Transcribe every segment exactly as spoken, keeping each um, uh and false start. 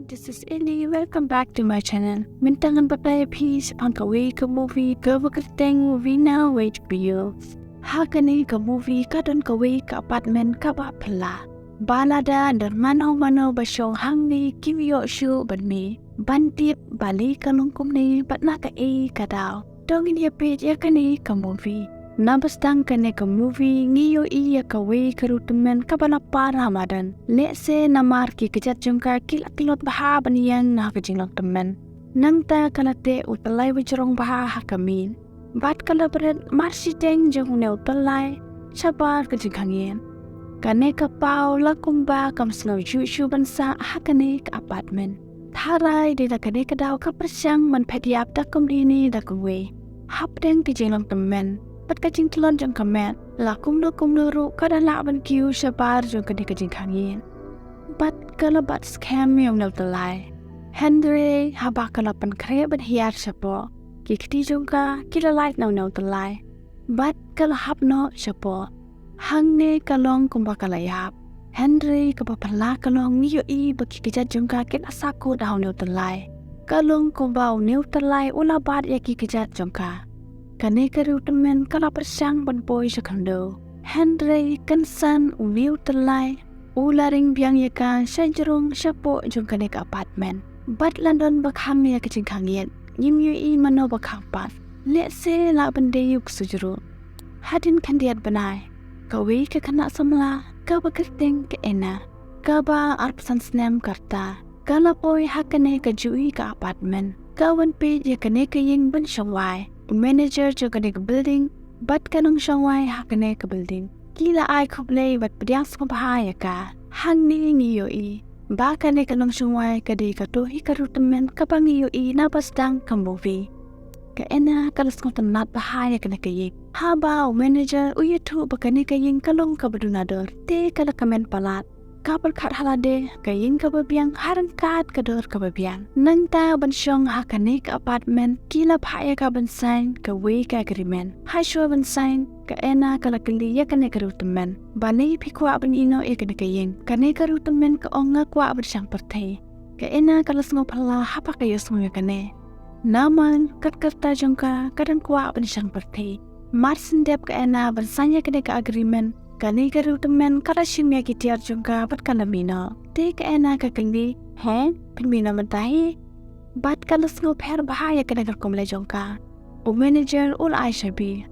This is Ellie. Welcome back to my channel. Mynta ngan batai ïa phi shaphang kawei ka movie kaba kyrteng Vina Wait For You. Ha kane ka movie ka don kawei ka apartment kaba phylla. Ba lada don mano mano ba shong hangne kim ïoh shuh ban mih ban tip balei ka long kumne bad na kaei ka daw. To ngin ïa peit ïa kane ka movie. Naba sdang kane ka movie ngi ïohi ïa kawei ka riewtymmen kaba la par ha madan. Lehse namar ki kjat jong ka ki la tlot bha ban ïeng na ka jinglong tymmen. Nangta ka la teh u tyllai ba jrong bha ha ka miej bad ka la bret marshiteng jong une u tyllai shabar ka jingkhang ïing. Kane ka paw la kumba kam sngew shuh shuh ban sah ha kane ka apartment. Tharai dei da kane ka daw ka pyrshang ban phet ïap da kumne ne da kumwei. Hapdeng ka jinglong tymmen bad ka jingtlot jong ka met, la kumno kumno ruh ka da lah ban kiew shabar jong kane ka jingkhang ïing. Bad ka la bat skhem ïa une u tyllai. Hynrei haba ka la pynkhreh ban hiar shapoh, ki kti jong ka ki la lait na une u tyllai bad ka la hap noh shapoh. Hangne ka long kumba ka la ïap. Hynrei kaba phylla ka long ngi ïohi ba ki kjat jong ka ki la sahkut ha une u tyllai. Ka long kumba une u tyllai u la bat ïa ki kjat jong ka. Kane ka riewtymmen ka la pyrshang ban poi sha khyndew. Hynrei kynsan une u tyllai u la ring biang ïa ka sha jrong shapoh jong kane ka apartment. Bad la don ba khang ïa ka jingkhang ïing, ngim ïohi mano ba khang pat. Lehse lah ban dei u ksuid ruh. Hadien khyndiat bnai, kawei ka khynnah samla kaba kyrteng ka Ena, kaba arphew san snem ka rta, ka la poi ha kane ka jong i ka apartment. Ka wan peit ïa kane ka ïing ban shong wai. U manager jong kane ka building bad ka nongshong wai ha kane ka building ki la ai khublei bad pdiang sngewbha ïa ka. Hangne ngi ïohi ba kane ka nongshong wai ka dei kato hi ka riewtymmen kaba ngi ïohi naba sdang ka movie. Ka Ena ka la sngewtynnat bha ïa kane ka ïing. Haba u manager u ïathuh ba kane ka ïing ka long kaba duna dor, te ka la kmen palat. Ka pyrkhat ha lade, ka ïing kaba biang ha ryngkat ka dor kaba biang. Nangta ban shong ha kane ka apartment ki la phah ïa ka ban sign kawei ka agreement. Hashwa ban sign, ka Ena ka la kylli ïa kane ka riewtymmen, balei phi kwah ban ïehnoh ïa kane ka ïing? Kane ka riewtymmen ka ong, nga kwah ban shang pyrthei. Ka Ena ka la sngew phylla haba ka ïohsngew ïa kane. Namar kat ka rta jong ka ka dang kwah ban shang pyrthei. Mar shen dep ka Ena ban sign ïa kane ka agreement, kane ka riewtymmen ka la shim ïa ki tiar jong ka bad ka la mih noh. Te ka Ena ka kylli, he, phin mih noh mynta hi? Bad ka la sngewpher bha ïa kane ka rukom leh jong ka. U manager u la ai shabi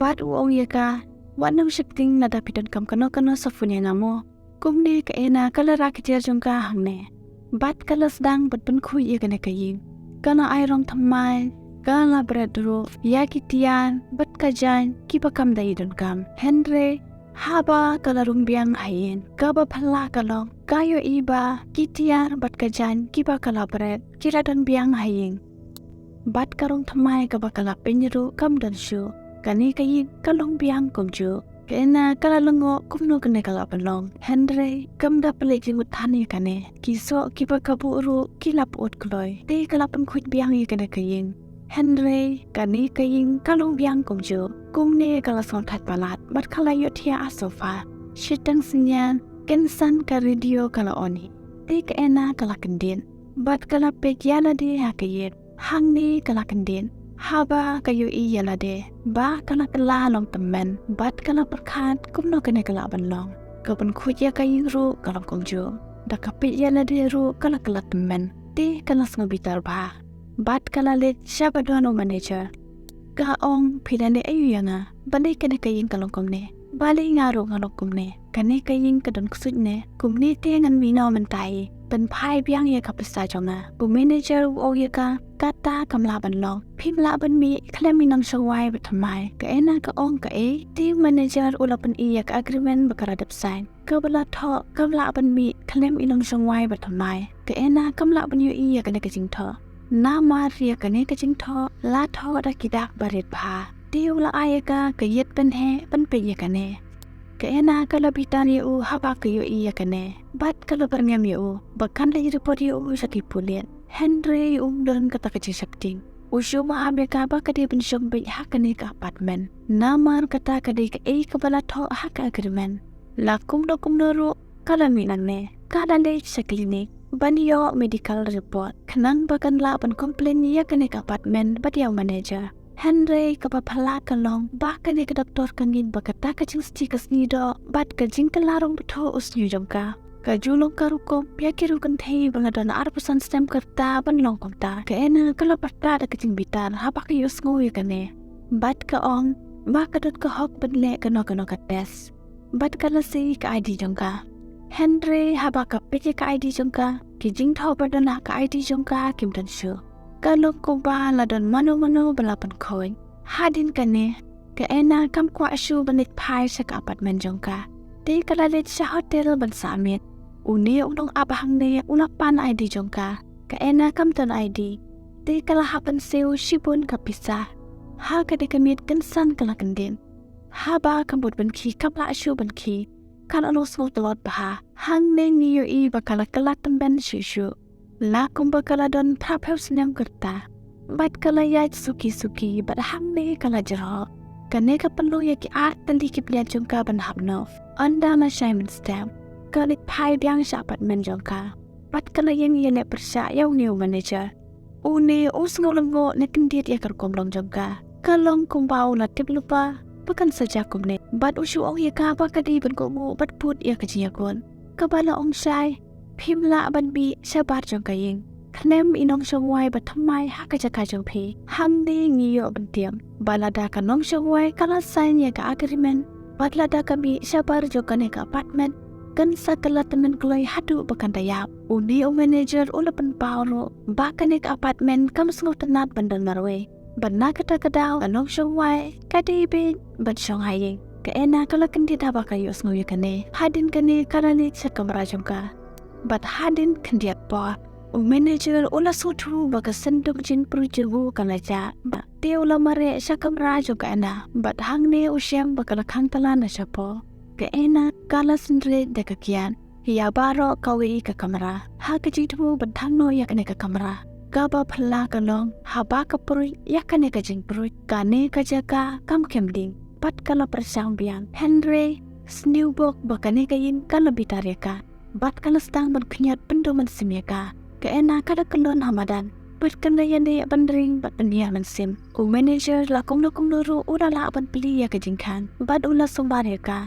bad u ong ïa ka, wat nym sheptieng, lada phi donkam kano kano sa phone ïa nga mo. Kumne ka Ena ka la rah ki tiar jong ka hangne bad ka la sdang ban pynkhuid ïa kane ka ïing. Ka la ai rong thymmai, ka la bret ruh ïa ki tiar bad ka jaiñ kiba kam dei donkam. Hynrei haba ka la rung biang ha ïing, kaba phylla ka long ka ïohi ba ki tiar bad ka jaiñ kiba ka la bret ki la don biang ha ïing. Bad ka rong thymmai kaba ka la pynïaid ruh kam don shuh. Kane ka ïing ka long biang kumjuh. Ka Ena ka la lyngngoh kumno kane ka lah ban long. Hynrei kam da pynleit jingmut than ïa kane. Ki soh kiba ka buh ruh ki la pyut kloi. Te ka la pynkhuid biang ïa kane ka ïing. Hynrei kane ka ïing ka long biang kumjuh. Kumne ka la sngewthait palat bad ka la ïohthiah ha sofa. Shiteng synñiar, kynsan ka radio ka la on hi. Te ka Ena ka la kyndit bad ka la peit ïa lade ha ka ïit. Hangne ka la kyndit haba ka ïohi ïa lade ba ka la kylla long tymmen bad ka la pyrkhat kumno kane ka lah ban long. Ka pynkhuid ïa ka ïing ruh ka long kumjuh. Da ka peit ïa lade ruh ka la kylla tymmen. Te ka la sngew bitar bha bad ka la leit sha ba don u manager. Ka ong, phi la leh aïu ïa nga? Balei kane ka ïing ka long kumne? Balei nga ruh nga long kumne? Kane ka ïing ka don ksuid ne? Kumne te ngan mih noh mynta hi. Pynphai biang ïa ka pisa jong nga. U manager u ong ïa ka, kata kam lah ban long. Phim lah ban mih khlem i nongshong wai ba thymmai. Ka Ena ka ong, kaei? Te u manager u la pyni ïa ka agreement ba ka la dep sign. Kaba la thoh, kam lah ban mih khlem i nongshong wai ba thymmai. Ka Ena kam lah ban ïohi ïa kane ka jingthoh. Namar ïa kane ka jingthoh la thoh da ki dak ba rit bha. Te u la ai ïa ka ka ïit ban heh ban peit ïa kane. Ka Ena ka la bitar ïa u haba ka ïohi ïa kane bad ka la byrngem ïa u ba kan leit report ïa u sha ki pulit. Hynrei um don kata ka jingsheptieng. U shu map ïa ka ba ka dei ban shong beit ha kane ka apartment. Namar kata ka dei kaei kaba la thoh ha ka agreement. La kumno kumno ruh ka la mih nangne. ka la leit sha clinic ban ïoh medical report khnang ba kan lah ban complain ïa kane ka apartment bad ïa u manager. Hynrei kaba phylla ka long ba kane ka doktor ka ngeit ba kata ka jingsngewsih ka sngi doh bad ka jingkylla rong bthuh u sngew jong ka ka ju long ka rukom ïa ki riew kynthei ba la don arphew san snem ka rta ban long kumta. Ka Anna ka la pyrta da ka jingbitar haba ka ïohsngew ïa kane bad ka ong ba ka don ka hok ban leh kano kano ka test bad ka la sei ka I D jong ka. Hynrei haba ka peit ïa ka I D jong ka, ki jingthoh ba don ha ka I D jong ka kim don shuh. Ka long kumba la don mano mano ba la pynkhuid. Hadien kane, ka Anna kam kwah shuh ban leit phai sha ka apartment jong ka. Te ka la leit sha hotel ban sah miet. Une u nongap hangne u la pan I D jong ka. Ka Anna kam don I D. Te ka la hap ban siew shibun ka pisa. Ha katei ka miet kynsan ka la kyndit. Haba ka mut ban khie kam lah shuh ban khie. Ka la long sngewtlot bha. Hangne ngi ïohi ba ka la kylla tymmen shuh shuh. La kumba ka la don phraphew snem ka rta. Bad ka la ïaid suki suki bad hangne ka la jrok. Kane ka pynlong ïa ki ar tylli ki pynïaid jong ka ban hap noh. Ynda la shai mynstep, ka leit phai biang sha apartment jong ka. Bad ka la ïeng ïaleh pyrshah ïa une u manager. Une u sngew lyngngoh ne kyndit ïa ka rukom long jong ka. Ka long kumba u la tip lypa ba kan sa jia kumne. Bad u shu ong ïa ka ba ka dei ban kohnguh bad bud ïa ka jingïakut. Kaba la ong shai, phim lah ban mih shabar jong ka ïing khlem i nongshong wai ba thymmai ha ka jaka jong phi. Hangne ngi ïoh ban tip ba lada ka nongshong wai ka la sign ïa ka agreement bad lada ka mih shabar jong kane ka apartment, kan sa kylla tymmen kloi haduh ba kan da ïap. Une u manager u la pynpaw ruh ba kane ka apartment kam sngewtynnat ban don marwei. Bad na kata ka daw ka nongshong wai ka dei beit ban shong ha ïing. Ka Anna ka la kyndit haba ka ïohsngew ïa kane. Hadien kane ka la leit sha kamra jong ka. Bad hadien khyndiat por, u manager u la sngewthuh ba ka synduk jingpyrshah jong u ka la jah. Te u la mareh sha kamra jong ka Anna. Bad hangne u shem ba ka la khang kylla na shapoh. Ka Anna ka la synreit da ka kiad ïa baroh kawei ka kamra ha ka jingthmu ban thang noh ïa kane ka kamra. Kaba phylla ka long haba ka pyrshah ïa kane ka jingpyrshah, kane ka jaka kam kham ding. Bad ka la pyrshang biang. Hynrei sniewbok ba kane ka ïing ka la bitar ïa ka. Bad ka la sdang ban khñiot pynduh mynsiem ïa ka. Ka Anna ka la kyllon ha madan. Bad ka la ïaleh ban ring bad pynïar mynsiem. U manager la kumno kumno ruh u la lah ban plie ïa ka jingkhang. Bad u la sumar ïa ka.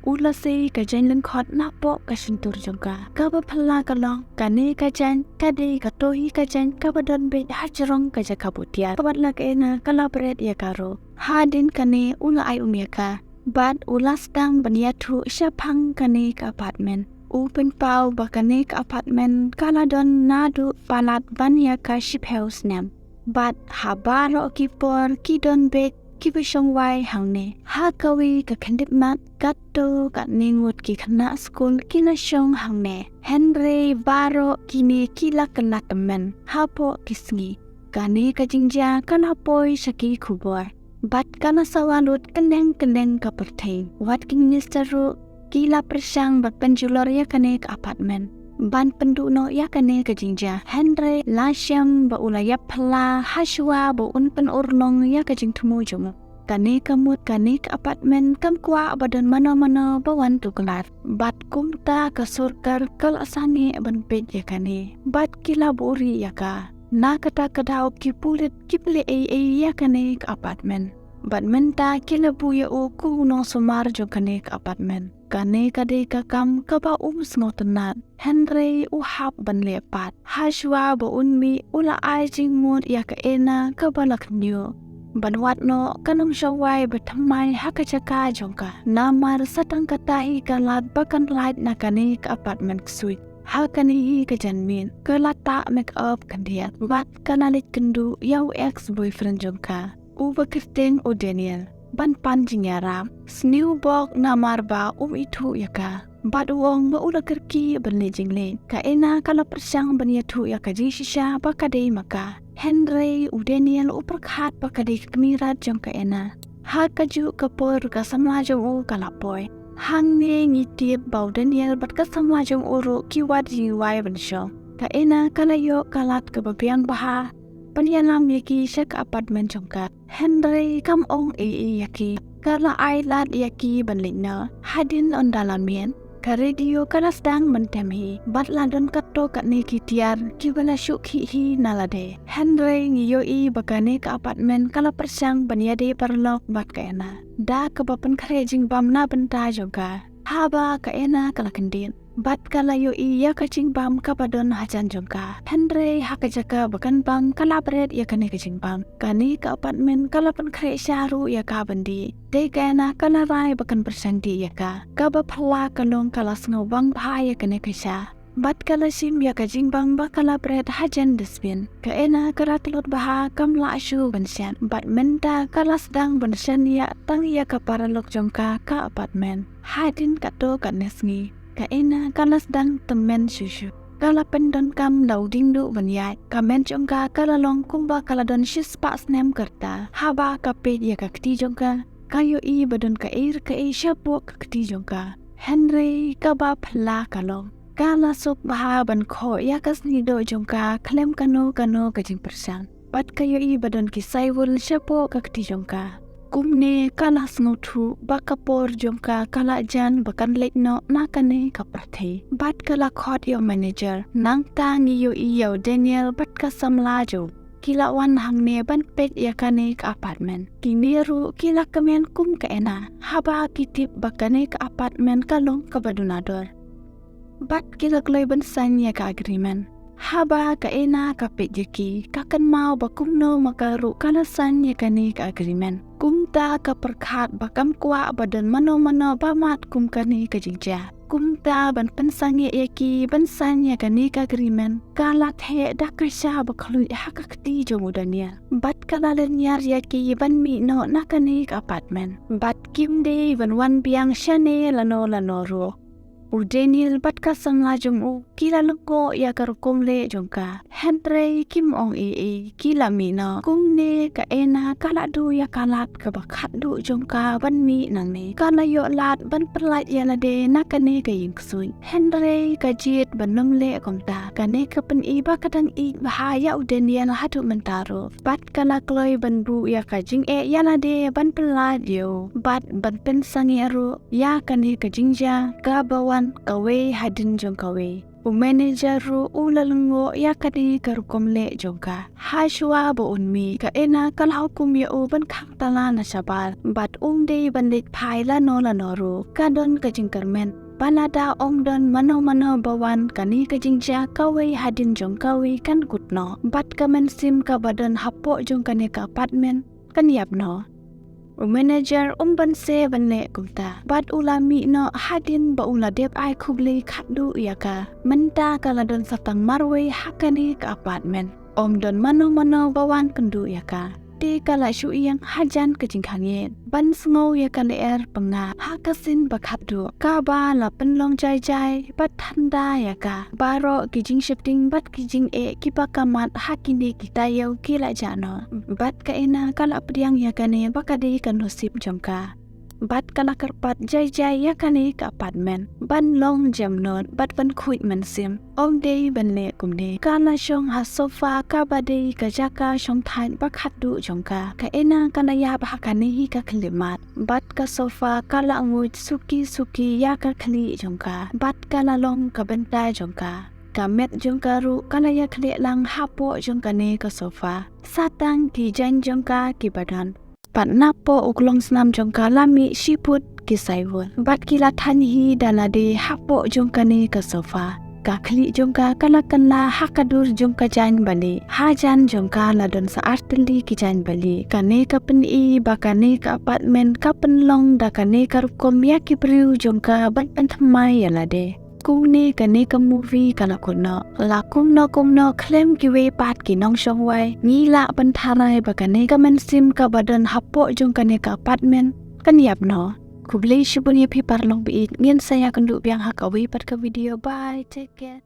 U la sei ka jaiñ lyngkhot napoh ka shyntur jong ka. Kaba phylla ka long kane ka jaiñ ka dei ka tohi ka jaiñ kaba don beit ha jrong ka jaka buh tiar. Bad la ka Anna ka la bret ïa ka ruh. Hadien kane u la ai um ïa ka. Bad u la sdang ban ïathuh shaphang kane ka apartment. U pynpaw ba kane ka apartment ka la don naduh palat ban ïa ka shiphew snem. Bad ha baroh ki por ki don beit kiba shong wai hangne. Ha kawei ka khyndiat mat katto katne ngut ki khynnah skul ki la shong hangne. Hynrei baroh kine ki la kylla tymmen hapoh ki sngi. Kane ka jingjia ka la poi sha ki khubor. Bad ka la sawa lut kylleng kylleng ka pyrthei. Wat ki minister ruh ki la pyrshang ban pynjulor ïa kane ka apartment ban pynduh noh ïa kane ka jingjia. Hynrei la shem ba u la ïap phylla hashwa ba un pynurlong ïa ka jingthmu jong u. Kane ka mut kane ka apartment kam kwah ba don mano mano ba wan tuklar. Bad kumta ka sorkar ka la sangeh ban peit ïa kane. Bad ki la buhrieh ïa ka. Na kata ka daw ki pulit ki plie ei ei ïa kane ka apartment. Bad mynta ki la buh ïa u kum u nongsumar jong kane ka apartment. Kane ka dei ka kam kaba um sngewtynnat. Hynrei u hap ban leh pat. Hashwa ba un mih u la ai jingmut ïa ka Anna kaba la khñiuh ban wad noh ka nongshong wai ba thymmai ha ka jaka jong ka. Namar sa tang kata hi ka lad ba kan lait na kane ka apartment ksuid. Ha kane hi ka janmiet ka la tah make up khyndiat bad ka la leit kynduh ïa u ex boyfriend jong ka, uba kyrteng u Daniel, ban pan jingïarap. Sniewbok namar ba um ithuh ïa ka bad u ong ba u la kyrkieh ban leit jingleit. Ka Anna ka la pyrshang ban ïathuh ïa ka jingshisha ba ka dei ma ka. Hynrei u Daniel u pyrkhat ba ka dei ka kmie rat jong ka Anna. Ha kajuh ka por ka samla jong u ka la poi. Hangne ngi tip ba u Daniel bad ka samla jong u ruh ki wad jingwai ban shong. Ka Anna ka la ïoh ka lad kaba biang bha ban ïalam ïa ki sha ka apartment jong ka. Hynrei kam ong ei ei ïa ki. Ka la ai lad ïa ki ban leit noh. Hadien ynda la miet, Ka radio ka la sdang ban tem hi bad la don katto katne ki tiar kiba la shu khih hi na lade. Hynrei ngi ïohi ba kane ka apartment ka la pyrshang ban ïadei paralok bad ka Anna da kaba pynkhreh jingbam na bynta jong ka. Haba ka Anna ka la kyndit bad ka la ïohi ïa ka jingbam kaba don hajan jong ka. Hynrei ha ka jaka ba kan bam ka la bret ïa kane ka jingbam. Kane ka apartment ka la pynkhreh sha ruh ïa ka ban dih. Te ka Anna ka la rai ba kan pyrshang dih ïa ka. Kaba phylla ka long ka la sngew bang bha ïa kane ka sha bad ka la shim ïa ka jingbam ba ka la bret hajan dustbin. Ka Anna ka la tlot bha, kam lah shuh ban shet bad mynta ka la sdang ban shaniah tang ïa ka paralok jong ka ka apartment. Hadien katto katne sngi ka Anna ka la sdang tymmen shuh shuh. Ka la pyndonkam da u diengduh ban ïaid. Ka met jong ka ka la long kumba ka la don shispah snem ka rta. Haba ka peit ïa ka kti jong ka, ka ïohi ba don kaei re kaei shapoh ka kti jong ka. Hynrei kaba phylla ka long ka la suk bha ban khoh ïa ka snieh doh jong ka khlem kano kano ka jingpyrshang. Bad ka ïohi ba don ki saiwul shapoh ka kti jong ka. Kumne ka la sngewthuh ba ka por jong ka ka la jan ba kan leit noh na kane ka pyrthei. Bad ka la khot ïa u manager. Nangta ngi ïohi ïa u Daniel bad ka samla jong u ki la wan hangne ban peit ïa kane ka apartment. Kine ruh ki la kmen kum ka Anna haba ki tip ba kane ka apartment ka long kaba duna dor. Bad ki la kloi ban sign ïa ka agreement. Haba ka Anna ka peit ïa ki, ka kynmaw ba kumno ma ka ruh ka la sign ïa kane ka agreement. Kumta ka pyrkhat ba kam kwah ba don mano mano ba mad kum kane ka jingjia. Kumta ban pynsangeh ïa ki ban sign ïa kane ka agreement, ka la theh da ka sha ba khluit ha ka kti jong u Daniel. Bad ka la lynñiar ïa ki ban mih noh na kane ka apartment. Bad kim dei ban wan biang shane lano lano ruh. U Daniel bad ka samla jong u ki la lyngngoh ïa ka rukom leh jong ka. Hynrei kim ong ei ei, ki la mih noh. Kumne ka Anna ka la duh ïa ka lad kaba khatduh jong ka ban mih nangne. Ka la ïoh lad ban pyllait ïa lade na kane ka ïing ksuid. Hynrei ka jied ban ym leh kumta. Kane ka pyni ba ka dang ïeit bha ïa u Daniel haduh mynta ruh. Bad ka la kloi ban buh ïa ka jingeh ïa lade ban pyllait ïa u bad ban pynsangeh ruh ïa kane ka jingjia kaba wan kawei hadien jong kawei. U manager ruh u la lyngngoh ïa kane ka rukom leh jong ka. Hashuwa ba un mih, ka Anna ka la hukum ïa u ban khangtala na shabar bad um dei ban leit phai lano lano ruh. Ka don ka jingkyrmen ba lada ym don mano mano ba wan, kane ka jingjia kawei hadien jong kawei kan kut noh. Bad ka mynsiem kaba don hapoh jong kane ka apartment kan ïap noh. U manager um banse ban leh kumta bad u la mih noh hadien ba u la dep ai khublei khatduh ïa ka. Mynta ka la don sa tang marwei ha kane ka apartment. Ym don mano mano ba wan kynduh ïa ka. Te ka la shu ïeng hajan ka jingkhangit ban sngew ïa ka lyer pyngngad ha ka sien ba khatduh kaba la pynlong jai jai bad thanda ïa ka. Baroh ki jingsheptieng bad ki jingeh kiba ka mad ha kine ki taïew ki la jah noh. Bad ka Anna ka la pdiang ïa kane ba ka dei ka nusip jong ka. Bad ka la kyrpad jai jai ïa kane ka apartment ban long jemnud bad ban khuid mynsiem. Ym dei ban leh kumne. Ka la shong ha sofa kaba dei ka jaka shongthait ba khatduh jong ka. Ka Anna ka la ïap ha kane hi ka khyllipmat. Bad ka sofa ka la nguid suki suki ïa ka khlieh jong ka. Bad ka la long ka bynta jong ka. Ka met jong ka ruh ka la ïakhlieh lang hapoh jong kane ka sofa. Sa tang ki jaiñ jong ka kiba don. Bad napoh u klongsnam jong ka la mih shiput ki saiwul. Bad ki la thaiñ hi da lade hapoh jong kane ka sofa. Ka khlieh jong ka ka la kylla ha ka dur jong ka jaiñ ba lieh. Hajan jong ka la don sa artylli ki jaiñ ba lieh. Kane ka pyni ba kane ka apartment ka pynlong da kane ka rukom ïa ki briew jong ka ban pynthymmai ïa lade. Kumne kane ka movie ka la kut noh. La kumno kumno khlem kiwei pat ki nongshong wai ngi lah ban tharai ba kane ka mynsiem kaba don hapoh jong kane ka apartment kan ïap noh. Khublei shibun ïa phi paralok ba ïeit, ngin sa ïakynduh biang ha kawei pat ka video. Bye, take care.